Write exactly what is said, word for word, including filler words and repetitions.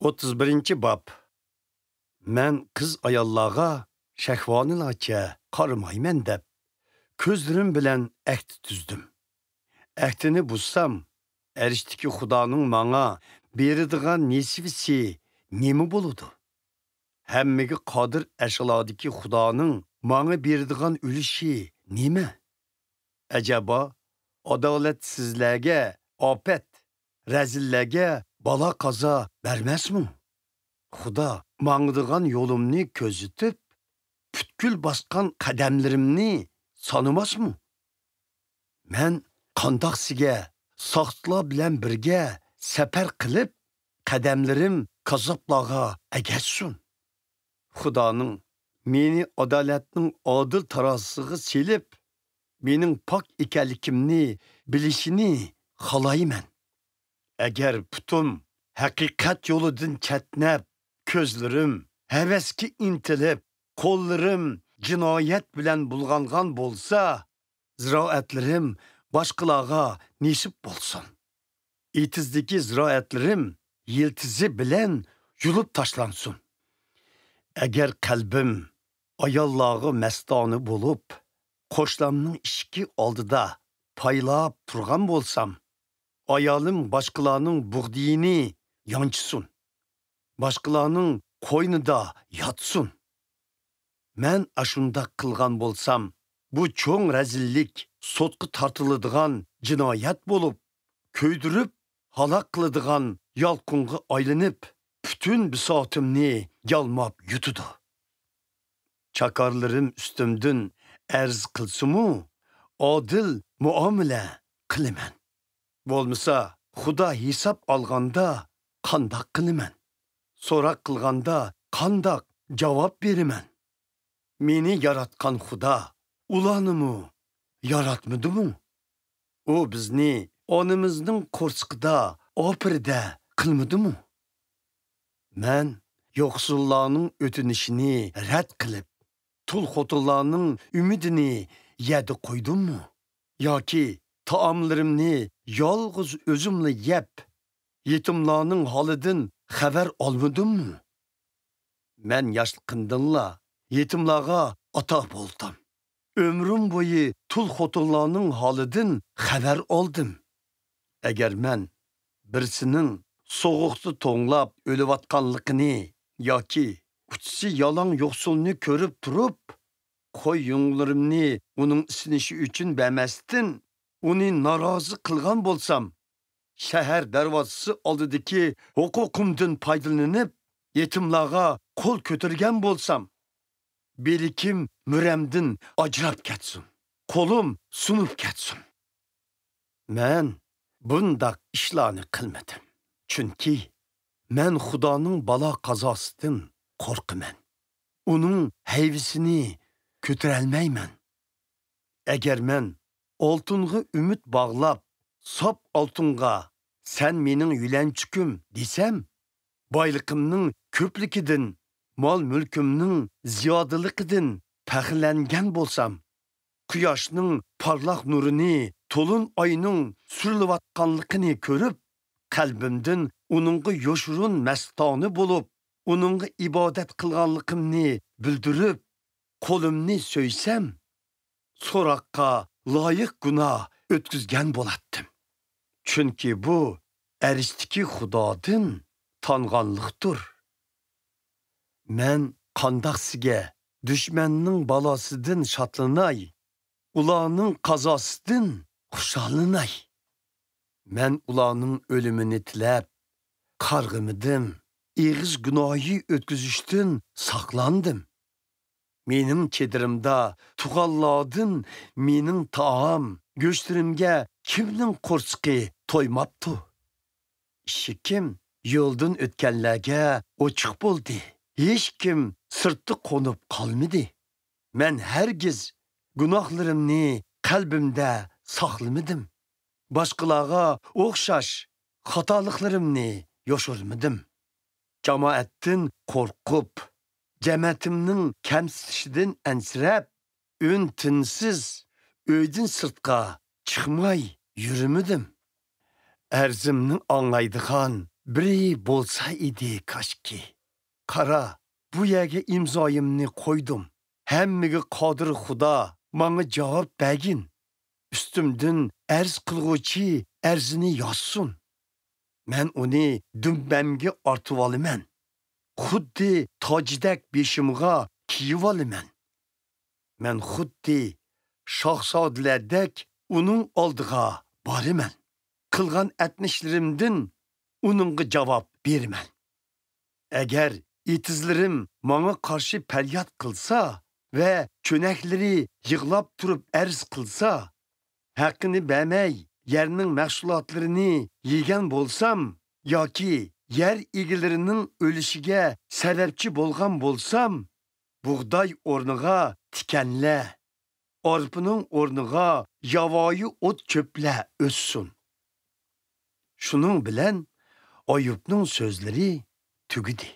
ئوتتۇز بىرىنچى باب. مەن قىز-ئاياللارغا شەھۋانىلارچە قارىمايمەن دەپ، كۆزلىرىم بىلەن ئەھدى تۈزدۈم. ئەھدىنى بۇزسام، ئەرشتىكى خۇدانىڭ ماڭا بېرىدىغان نېسىۋىسى نېمە بولىدۇ؟ ھەممىگە قادىر ئەرشلاردىكى خۇدانىڭ ماڭا بېرىدىغان ئۈلۈشى نېمە؟ ئەجەبا، ئادالەتسىزلەرگە ئاپەت، رەزىللەرگە بالا-قازا بەرمەسمۇ؟ خۇدا ماڭىدىغان يولۇمنى كۆزىتىپ، پۈتكۈل باسقان قەدەملىرىمنى سانىماسمۇ؟ مەن قانداقسىگە ساقچىلار بىلەن بىرگە سەپەر قىلىپ، قەدەملىرىم كاززاپلارغا ئەگەشسۇن. خۇدانىڭ مېنى ئادالەتنىڭ ئادىل تارازىسىغا سېلىپ، مېنىڭ پاك ئىكەنلىكىمنى بىلىشىنى خالايمەن. ئەگەر پۇتۇم ھەقىقەت يولىدىن چەتنەپ، كۆزلىرىم ھەۋەسكە ئىنتىلىپ، قوللىرىم جىنايەت بىلەن بۇلغانغان بولسا، زىرائەتلىرىم باشقىلارغا نېسىپ بولسۇن. ئېتىزدىكى زىرائەتلىرىم يىلتىزى بىلەن يۇلۇپ تاشلانسۇن. ئەگەر قەلبىم ئاياللارغا مەستانە بولۇپ، قوشنامنىڭ ئىشىكى ئالدىدا پايلاپ تۇرغان بولسام، ئايالىم باشقىلارنىڭ بۇغدىيىنى يانچىسۇن، باشقىلارنىڭ قوينىدا ياتسۇن. مەن ئاشۇنداق قىلغان بولسام، بۇ چوڭ رەزىللىك سوتقا تارتىلىدىغان جىنايەت بولۇپ، كۆيدۈرۈپ ھالاك قىلىدىغان يالقۇنغا ئايلىنىپ، پۈتۈن بىساتىمنى يالماپ يۇتىدۇ. چاكارلىرىم ئۈستۈمدىن ئەرز قىلسىمۇ، ئادىل مۇئامىلە قىلىمەن. بولمىسا، خۇدا ھېساب ئالغاندا قانداق قىلىمەن؟ سوراق قىلغاندا قانداق جاۋاب بېرىمەن؟ مېنى ياراتقان خۇدا ئۇلارنىمۇ ياراتمىدىمۇ؟ ئۇ بىزنى ئانىمىزنىڭ قورسىقىدا ئاپىرىدە قىلمىدىمۇ؟ مەن يوقسۇللارنىڭ ئۆتۈنۈشىنى رەت قىلىپ، تۇل خوتۇنلارنىڭ ئۈمىدىنى يەردە قويدۇممۇ؟ ياكى تائاملىرىمنى يالغۇز ئۆزۈملا يەپ، يېتىملارنىڭ ھالىدىن خەۋەر ئالمىدىممۇ؟ مەن ياشلىقىمدىنلا يېتىملارغا ئاتا بولدۇم. ئۆمرۈم بويى تۇل خوتۇنلارنىڭ ھالىدىن خەۋەر ئالدىم. ئەگەر مەن بىرسىنىڭ سوغۇقتا توڭلاپ ئۆلۈۋاتقانلىقىنى ياكى ئۇچىسى يالاڭ يوقسۇلنى كۆرۈپ تۇرۇپ، قوي يۇڭلىرىمنى ئۇنىڭ ئىسسىنىشى ئۈچۈن بەرمەستىن، ئۇنى نارازى قىلغان بولسام، شەھەر دەرۋازىسى ئالدىدىكى ھوقۇقۇمدىن پايدىلىنىپ، يېتىملارغا قول كۆتۈرگەن بولسام، بىلىكىم مۈرەمدىن ئاجراپ كەتسۇن، قولۇم سۇنۇپ كەتسۇن. مەن بۇنداق ئىشلارنى قىلمىدىم. چۈنكى مەن خۇدانىڭ بالا-قازاسىدىن قورقىمەن. ئۇنىڭ ھەيۋىسىنى كۆتۈرەلمەيمەن. ئەگەر مەن ئالتۇنغا ئۈمىد باغلاپ، ساپ ئالتۇنغا «سەن مېنىڭ يۆلەنچۈكۈم» دېسەم، بايلىقىمنىڭ كۆپلۈكىدىن، مال-مۈلكۈمنىڭ زىيادىلىقىدىن پەخىرلەنگەن بولسام، قۇياشنىڭ پارلاق نۇرىنى، تولۇن ئاينىڭ سۈرۈلۈۋاتقانلىقىنى كۆرۈپ، قەلبىمدىن ئۇنىڭغا يوشۇرۇن مەستانە بولۇپ، ئۇنىڭغا ئىبادەت قىلغانلىقىمنى بىلدۈرۈپ، قولۇمنى سۆيسەم، سوراققا لايىق گۇناھ ئۆتكۈزگەن بولاتتىم. چۈنكى بۇ ئەرشتىكى خۇدادىن تانغانلىقتۇر. مەن قانداقسىگە دۈشمەننىڭ بالاسىدىن شادلىناي، ئۇلارنىڭ قازاسىدىن خۇشاللىناي. مەن ئۇلارنىڭ ئۆلۈمىنى تىلەپ، قارغىمىدىم، ئېغىز گۇناھى ئۆتكۈزۈشتىن ساقلاندىم. مېنىڭ چېدىرىمدا تۇغانلاردىن مېنىڭ تائام، گۆشلىرىمگە كىمنىڭ قورسىقى تويماپتۇ؟ ئىشىكىم يولدىن ئۆتكەنلەرگە ئوچۇق بولدى. ھېچكىم سىرتتا قونۇپ قالمىدى. مەن ھەرگىز گۇناھلىرىمنى قەلبىمدە ساقلىمىدىم. باشقىلارغا ئوخشاش خاتالىقلىرىمنى يوشۇرمىدىم. جامائەتتىن قورقۇپ، جەمەتىمنىڭ كەمسىتىشىدىن ئەنسىرەپ، ئۈن-تىنسىز ئۆيدىن سىرتقا چىقماي يۈرمىدىم. ئەرزىمنى ئاڭلايدىغان بىرى بولسا ئىدى كاشكى. قارا، بۇ يەرگە ئىمزايىمنى قويدۇم. ھەممىگە قادىر خۇدا ماڭا جاۋاب بەرگىن. ئۈستۈمدىن ئەرز قىلغۇچى ئەرزىنى يازسۇن. مەن ئۇنى دۈمبەمگە ئارتىۋالىمەن. خۇددى تاجدەك بېشىمغا كىيىۋالىمەن. مەن خۇددى شاھزادىلەردەك ئۇنىڭ ئالدىغا بارىمەن. قىلغان ئەتمىشلىرىمدىن ئۇنىڭغا جاۋاب بېرىمەن. ئەگەر ئېتىزلىرىم ماڭا قارشى پەرياد قىلسا ۋە چۆنەكلىرى يىغلاپ تۇرۇپ ئەرز قىلسا، ھەققىنى بەرمەي يەرنىڭ مەھسۇلاتلىرىنى يېگەن بولسام ياكى يەر ئىگىلىرىنىڭ ئۆلۈشىگە سەۋەبچى بولغان بولسام، بۇغداي ئورنىغا تىكەنلەر، ئارپىنىڭ ئورنىغا ياۋايى ئوت-چۆپلەر ئۆتسۇن. شۇنىڭ بىلەن ئايۇبنىڭ سۆزلىرى تۈگىدى.